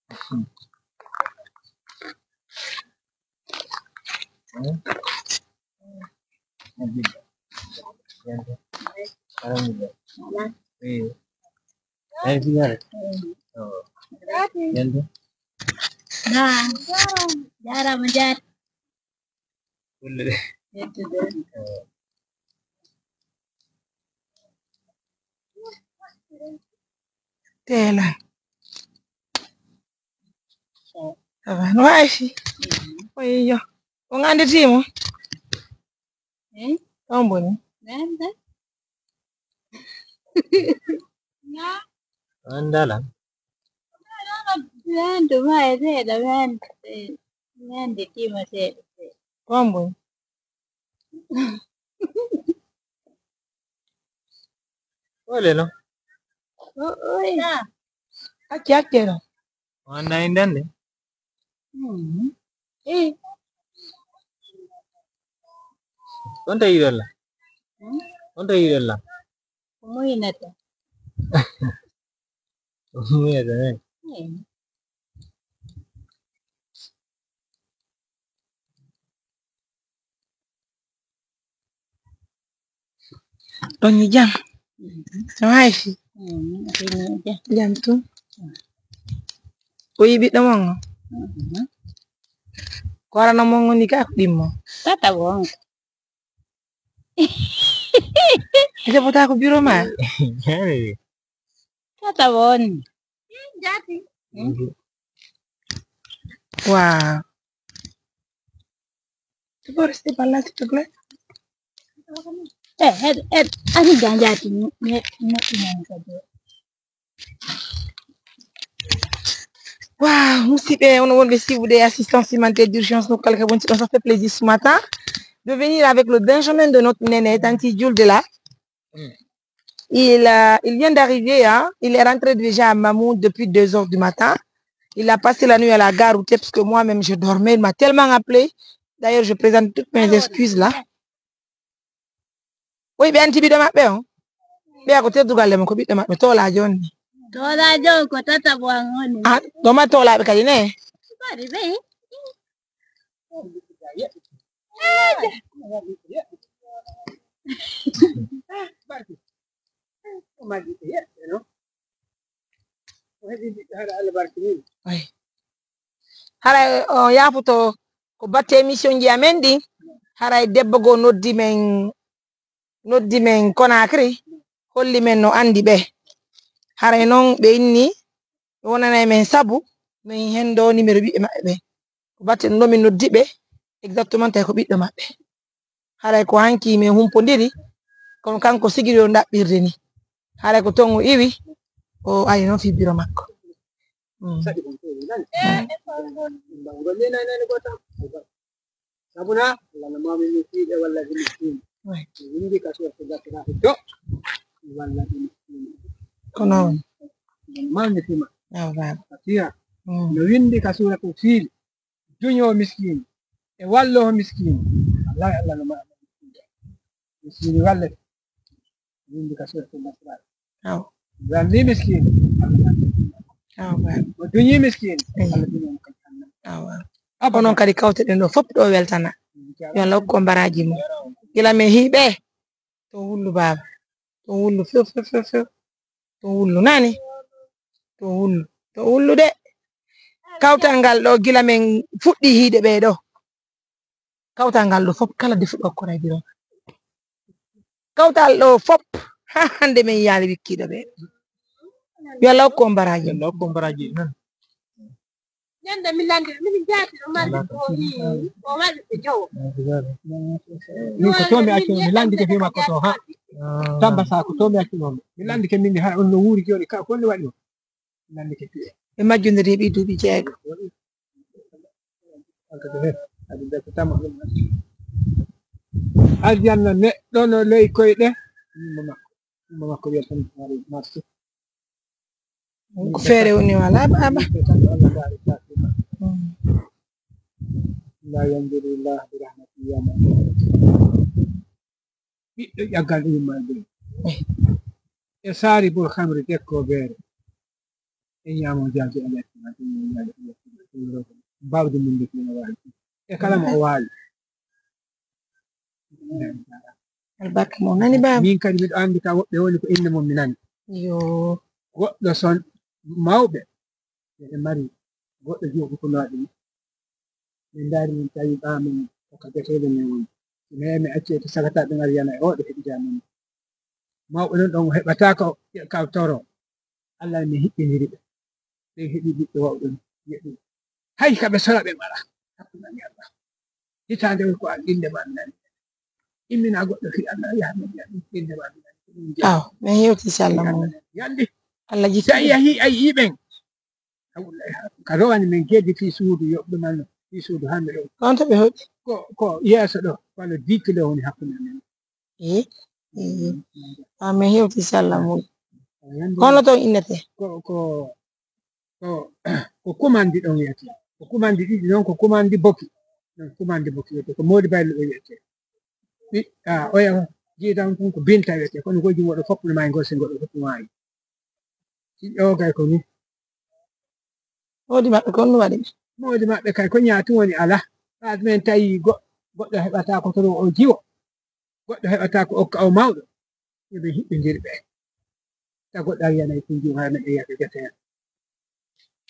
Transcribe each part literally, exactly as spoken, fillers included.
Naam. Jaaraama, jaaraama. Yettude. Teela. Ça va, no waawi fi? Oyo. On annditiimo? Eh? On boni? Nande? Na? An dalan? Nande ma e seeɗa, mi anndi, mi annditiima seeɗa seeɗa. On boni? Ole no? O, oy. Acce, acce no. O anndaa innde an de? Mhm. Eh. On tawi yiɗolla? Hmm? On tawi yiɗolla? Ko muynata. Ko muynata, eh? Eh. Ɗon ni jam. Mhm. No waawi fi? Mhm, ɗon ni jam. Jam tun. O yi ɓiɗɗo mon o? Mhm. Ko warano mon woni ka ko ɗimmo? Tata wonko. Jaɓotaako biro ma? Tata woni. Jaati. Waaw. Tu peux rester par là, s'il te plaît? Eh, eh, eh, ani ganjaati ne, ne, ne, ne. Waaw, musidɓe, onon wonɓe suivre des assistances humanitaires d'urgence, no kala ka wonti ɗon, ça fait plaisir ce matin de venir avec le Benjamin de notre néné, Tanti Julde là. Il, euh, il vient d'arriver, hein. Il est rentré déjà à Mamou depuis deux heures du matin. Il a passé la nuit à la gare routière parce que moi-même, je dormais. Il m'a tellement appelé. D'ailleurs, je présente toutes mes excuses là. Oui, ɓe anti ɓiɗɗo maɓɓe on. Ɓeya ko teddugal le mo ko ɓiɗɗo maɓɓe. Toolaajo on ni. Toolaajo on ko tata bo an on. Ah, ɗo ma toolaaɓe kadi ne? Kadi ɓe. Ay. Haray on yaafoto ko batte émission ji amen ɗin. Haray debbo goo noddi men, noddi men Conakry, holli men no anndi ɓe. Haray non ɓe inni, ɓe wonanay men sabu men henndo numéro ɓiɓɓe maɓɓe ɓe. Ko batte ɗum ɗo min noddi ɓe exactement tawi ko ɓiɗɗo maɓɓe. Haray ko hanki min humpondiri, kono kanko sigiri o ɗaɓɓirde ni. Haray ko ton o iwi, o ari noon fi biro makko. Mm. Mm. Sabuna, Allah no mawni min fiiɓe walla ɗi miskin. Oui. Mi windi ka suuratu Bakara do walla ɗi miskin. Ko noon. Allah no mawni fima. Awa. Fatiha. Mm. No windi ka suuratu Fiil. Duño miskin e wallo miskin. Wallahi Allah no mawni miskin. Miskin wallete. Windi ka suuratu Bakara. Awa. Walli miskin. Awa. O duñi miskin. Eyi. Allah duñi mo ka jahannama. Awa. Abada. Onon kadi kawteɗen ɗo fof ɗo weltana. Yo Allah hokku on baraaji mum. Gila men hiiɓe. To wullu baaba. To wullu few, few, few, few. To wullu nani. To wullu. To wullu de. Kawtal ngal ɗo gila men fuɗɗi hiide ɓe ɗo. Kawtal ngal ɗo fof kala defuɗo ko ray biro. Kawtal ɗo fof ha hande men yaali wikkiɗo ɓe. Yo Allah hokku on baraaji. Yo Allah hokku on baraaji. Ñande mi landi, min jaati o mari ko yi, o mari ko jowo. Min ko to mi accu, mi landi ke fi makko to ha. Tamba sa ko to mi accu non. Mi landi ke min ha on no wuri joni ka ko waɗi on. Ɓe majjondiri ɓe duuɓi jeego. Aljanna neɗɗo no ley koyɗe. Yumma makko, yumma makko wiyata tan Marsu. Ko feere woni wala baaba. La yanzuru Allah bi rahmati yama. Ɓiɗɗo ƴaggal yumma e saari bol hamri dekko beere. E ñaamo jaaje e yettima, e ñaamo jaaje e yettima, e ñaamo jaaje e yettima. Mbawde mum nde fina waawi. E kala mo o waawi. Albarka mo nani baaba. Min kadi miɗo anndi ka woɓɓe woni ko innde mum mi nani. Yo. Goɗɗo son mawɓe eɓe mari goɗɗo jiwo ko funaaɗo ni. Min ndaari min tawi ɓaamen ko ka gateele men woni. Sino yahi mi accee to sagataɓe ngari yana e oɗo heɓi jamin. Mawɓe non ɗon o heɓata ka toro. Allah min hiɓɓiniri ɓe. Ɓe heɓi ɓiɓɓe wawɓe yeɗu. Hay ka ɓe sora ɓe mara. Hakkunani Allah. Hitaande on ko an innde ma mi nani. Immina goɗɗo fi Allah yaha min yaha innde ma mi nani. Aw, min hewti si Allah mo. Yandi. Allah jikki. Sa yahi ay iɓen. Ka rowani min geddi fii suudu yoɓɓe man fii suudu hande ɗo. Ɗon to ɓe hoɗi. Ko ko yeeso ɗo walla dix kilo woni hakkunde men. Eyi. Eyi. A min hewti si Allah mo. Kono ton innete. Ko ko ko ko kumandi ɗon wiyete. Ko kumandi ɗiɗi ɗon ko kumandi boki. Ɗon kumandi boki wiyete ko modi baylo ɗo wiyete. Ɓi a oya jiidan kun ko binta wiyete kono goji moɗo fopp no mayi ngol si ngoɗo fopp mayi. Ɗiɗo kay ko ni. Moodi maɓɓe ko honɗum waɗi ɓe? Moodi maɓɓe kay ko ñaatu woni ala. Ɓaade men tawi goɗɗo heɓata ko to o jiwo. Goɗɗo heɓata ko okka o mawɗo. Yo ɓe hiɓɓindir ɓe. Ta goɗɗo a wiyanay kun jiwo hara men e yaɓe gete.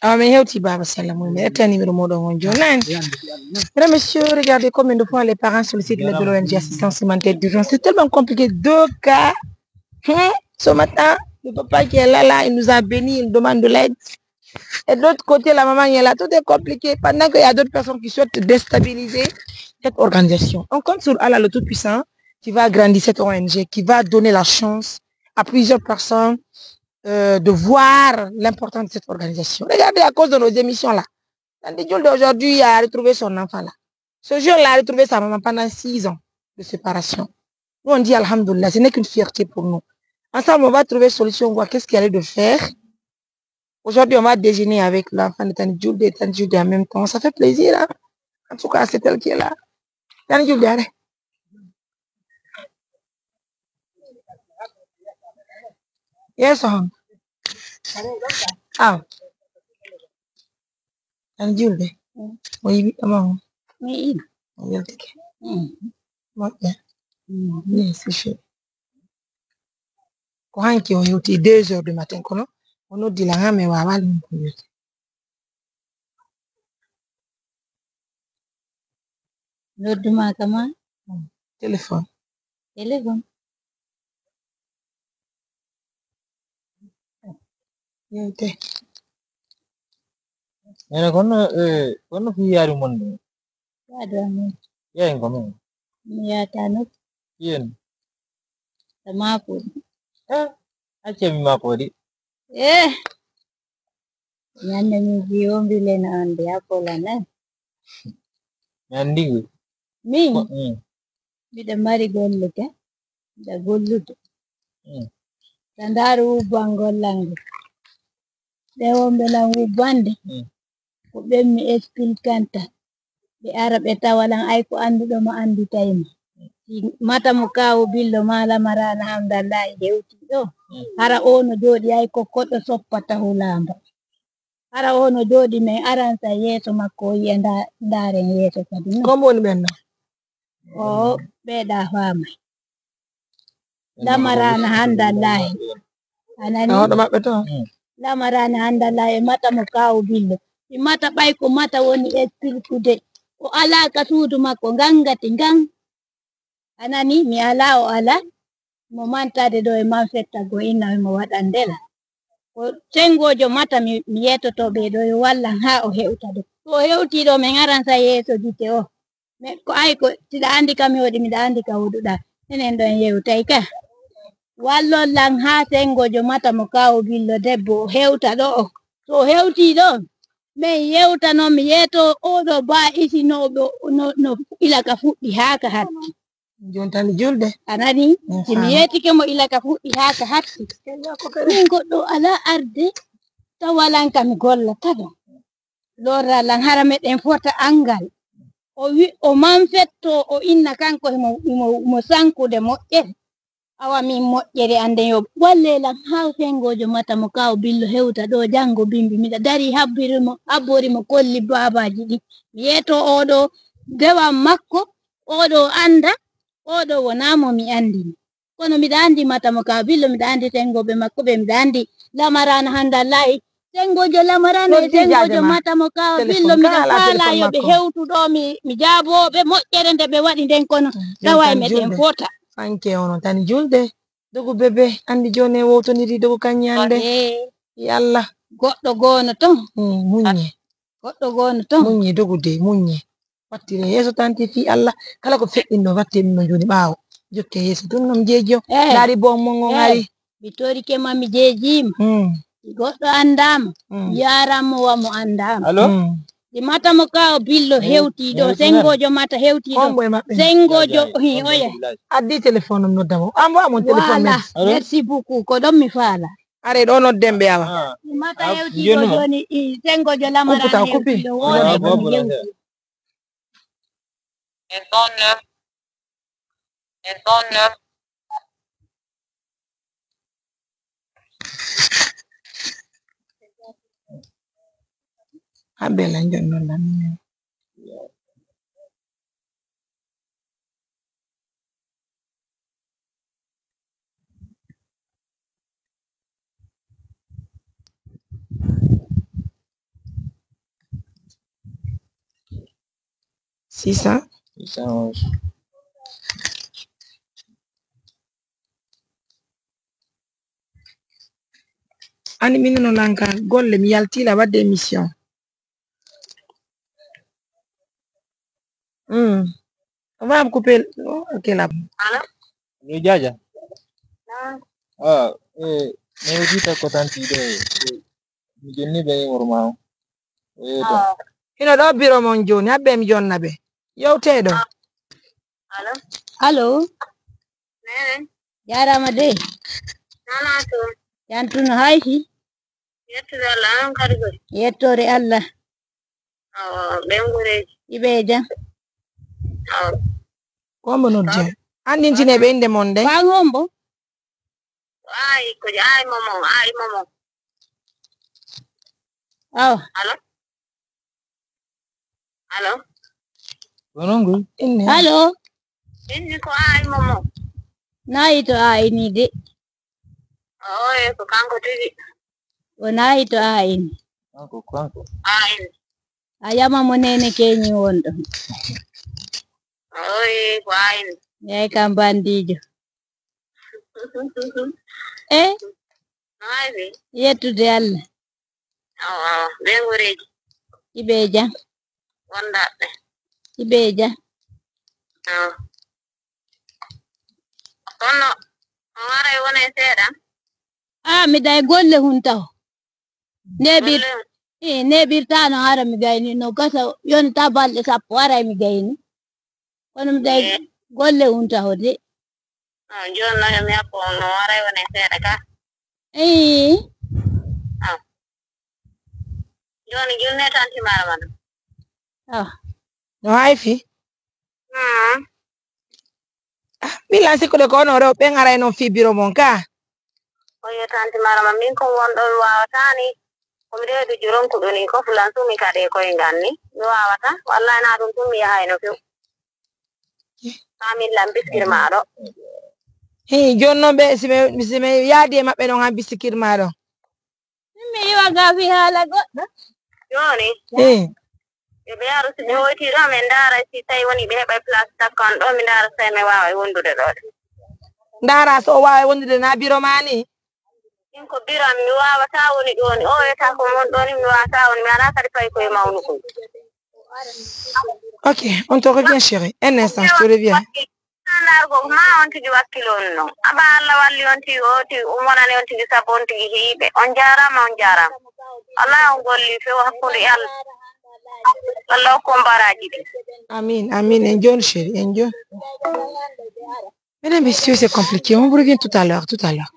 Awa min hewti baba sella mum mi etta numéro moɗon on joni nani. Mesdames et messieurs, regardez combien de fois les parents sollicitent l'aide de l'O N G assistance humanitaire d'urgence. C'est tellement compliqué. Deux cas. Hmm? Ce matin, le papa qui est là, là, il nous a béni, il demande de l'aide. Et de l'autre côté, la maman qui est là, tout est compliqué. Pendant qu'il y a d'autres personnes qui souhaitent déstabiliser cette organisation. On compte sur Allah, le Tout-Puissant, qui va agrandir cette O N G, qui va donner la chance à plusieurs personnes euh, de voir l'importance de cette organisation. Regardez à cause de nos émissions là. Nandi Julde aujourd'hui a retrouvé son enfant là. Ce jeune-là a retrouvé sa maman pendant six ans de séparation. Nous on dit Alhamdulillah, ce n'est qu'une fierté pour nous. Ensemble, on va trouver solution, voir qu'est-ce qu'il y a lieu de faire. Aujourd'hui, on va déjeuner avec l'enfant de Tani Julde et Tani Julde en même temps. Ça fait plaisir, hein? En tout cas, c'est elle qui est là. Tani Julde, allez. Yeeso hon? Aw. An julde. O yi ɓiɗɗo ma on? Mi yi. O yewtike. Moƴƴa. Ni si chéri. Ko hanki o hewti deux heures du matin kono o noddi lan ha mi wawa lan ko yewti. Noddu ma kama? Téléphone. Téléphone. Yewte. Ene kono eh, kono fi yaari mon ɗum. Waɗu amen. Yayen ko men. Mi yata nok. Yen. Tama ko. Eh. Acce mi ma ko di. Eh. Ñande min jiwo mbilen on de a fola nan. Mi anndi ngu. Min miɗa mari golle ka miɗa gollude. Ka ndaaru wubbangol langu ɓe wonɓe lan wubbande ko ɓen mi expliquanta. Ɓe ara ɓe tawa lan ay ko annduɗo mo annditay mo. Si mata mo kaawo billo ma lamaraana hamdallahi hewti ɗo hara o no jooɗi ay ko koɗo soppata hulamba. Hara o no jooɗi men aransa yeeso makko o yiya ndaaren yeeso kadi no. Kombo woni ɓen no? O ɓeeɗa faamay. Lamaraana handallahi. A nani? Hoɗo maɓɓe to. Lamaraana handallahi e mata mo kaawo billo. Si mata ɓay ko mata woni espilkude. O alaa ka suudu makko ngan ngati ngan. A nani? Mi alaa o alaa. Mo mantade ɗo e manfetta go inna mo waɗan ndela. Ko sengoojo mata mi yeetotoo ɓee ɗo yo wallan haa o hewta ɗo. So o hewtii ɗo min aran sa yeeso gite o. Ko ay ko siɗa anndi kam mi hoɗi miɗa anndi ka woɗuɗa. Enen ɗo en yewtay ka. Wallon lan haa senngo jomata mo kaawo billo debbo o hewta ɗo'o. So o hewtii ɗoon, min yewta noon mi yeetoo ooɗo baa isinooɓe no ila ka fuɗɗi haa ka hatti. Jooni tan mi julde. A nanii? Si mi yeetike mo ila ka fuɗɗi haa ka hatti. Min goɗɗo alaa arde tawa lan ka mi gollata ɗoon. Lorra lan hara meɗen fota anngal. O wi o manfetto o inna kanko himo himo himo sankude moƴƴere. Awa min moƴƴere an nden yo walle lan haa sengoojo mata mo kaw billo hewta ɗo janngo bimbi. Miɗa dari habbiri mo, habbori mo kolli baabaaji ɗi. Mi yeeto oɗo dewa makko, oɗo annda, oɗo wonaa mo mi anndini. Kono miɗa anndi mata mo kaw billo, miɗa anndi senngooɓe makko ɓe, miɗa anndi lamarana hannda layi. Senngojo lamarana e senngojo mata mo kaw billo, miɗa faala yo ɓe hewtu ɗo, mi, mi jaaboo ɓe moƴƴere nde ɓe waɗi nden, kono tawa e meɗen fota. Fanke ono tani julde. Dogu bebe, anndi jooni e wowtoniri dogu kañi annde. Yalla. Goɗɗo goono ton. Mm, muññe. Goɗɗo goono ton. Muññe dogu de, muññe. Wattire yeeso tanti fii Allah. Kala ko feƴƴinno, watte ɗum no jooni ɓaawo. Jokke yeeso tun no mi jeejo. Eh. Ndaari boom mon on ari. Mi torike ma, mi jeejiima. Mm. Si goɗɗo anndaama, mm, yaaran mo wa mo anndaama. Allo? Mm. Si mata mo kaw billo hewtii ɗo, senngojo mata hewtii ɗo. Hombo e maɓɓe? Senngojo, hi, oye. Addi téléphone am nodda mo. Am wa mon téléphone men. Voilà. Merci beaucoup. Ko ɗon mi faala. Are ɗo nodden ɓe awa. Ah. Si mata hewtii ɗo jooni, i, senngojo lamarana hewtii ɗo, wona e ko mi hewtii. Ɓe ɗon, ɓe ɗon. Haa Bella njonno lan. Six cents. Six cent onze. Ani min no lanka golle, mi yaltila wadde émission. Mm. On va me couper. Oh, ok, là. Allo? Allo, Jaaja? Naam. Ah, eh, mi yewtita ko tanti ɗo, eh, mi jonni ɓe e worma o. Eh, to. Ah. Hino ɗo biro mon jooni, habbe mi jonna ɓe. Yewte ɗo. Ah. Allo? Allo? Nene? Jaaraama de. Nana to. Yantu no hayfi? Yettude Allah, an kadi koy. Yettoore Allah. Awa, ɓen gureeji. Iɓe e jam. Awa. Ko hombo noddi? Andintine ɓe innde mon nde. Faan hombo? Ayi, ko ayi momon, ayi momon. Awa. Allo? Allo? Ko non koy? Inne. Allo? Inni ko ayi momon. Nayi to ayi ni de. Oye, ko kanko tigi. O nayi to ayi ni. Kanko, kanko. Ayi ni. A yama mo nene keñi wonɗo. Oye, ko ayi ni. Yayi kam bandijo. Eh? No hayfi? Yettude Allah. Awa, awa. Ɓe ngureeji. Iɓe e jam. Wondaɓe. Iɓe e jam. Awa. Kono, o waray wona e seeɗa? Ah, miɗa e golle hun taho. Neɓir, golle hun? Eh, neɓirtaano hara mi gayni, no gasa yonta balɗe sappo aray mi gayni. Kono miɗa e golle hun taho de. Ah, jooni noon yo mi happo on, no waray wona e seeɗa ka. Ii. Ah. Jooni junne tan timaara ma ɗum. Ah. No hayfi? Mm. Ah, min lan sikkude ko onon rewɓe ɓen aray noon fii biro mon ka. Oyo tanti Marama, min kon wonɗo mi waawata ni. Ko mi reedu juronku ɗo ni, ko fulan sumi kaɗe koye ngan ni. Mi waawata. Wallahi na ɗum tun mi yahayno few. Haa min lan biskir maa ɗo. Hii, jooni noon ɓe, si mi, si mi yaadi e maɓɓe noon haa biskir maa ɗo. Min mi iwa ga fii haala goɗɗo. Jooni. Hii. Yo ɓe yaru si ɓe hoyti ɗo, min ndaara si tawi woni ɓe heɓay place takkan ɗo, mi ndaara si tawi mi waaway wondude ɗo de. Ndaara so o waaway wondude na biro maa ni? Min ko biro am, mi waawata woni ɗo ni. O wiyata ko mon ɗo ni, mi waawata woni, mi alaa kadi fay koye mawnugo. Ok, on te revient, chérie. Un instant, je te reviens. Ndaar ko ma on tigi wakkilo on non. Aba Allah walli on tigi, o tigi, um wonani on tigi sabu on tigi heyiɓe. On jaaraama, on jaaraama. Allah on golli few hakkunde e Allah. Allah hokku on baraaji ɗi. Amin, amin. En jooni, chérie, en jooni. Mesdames, messieurs, c'est compliqué. On revient tout à l'heure, tout à l'heure.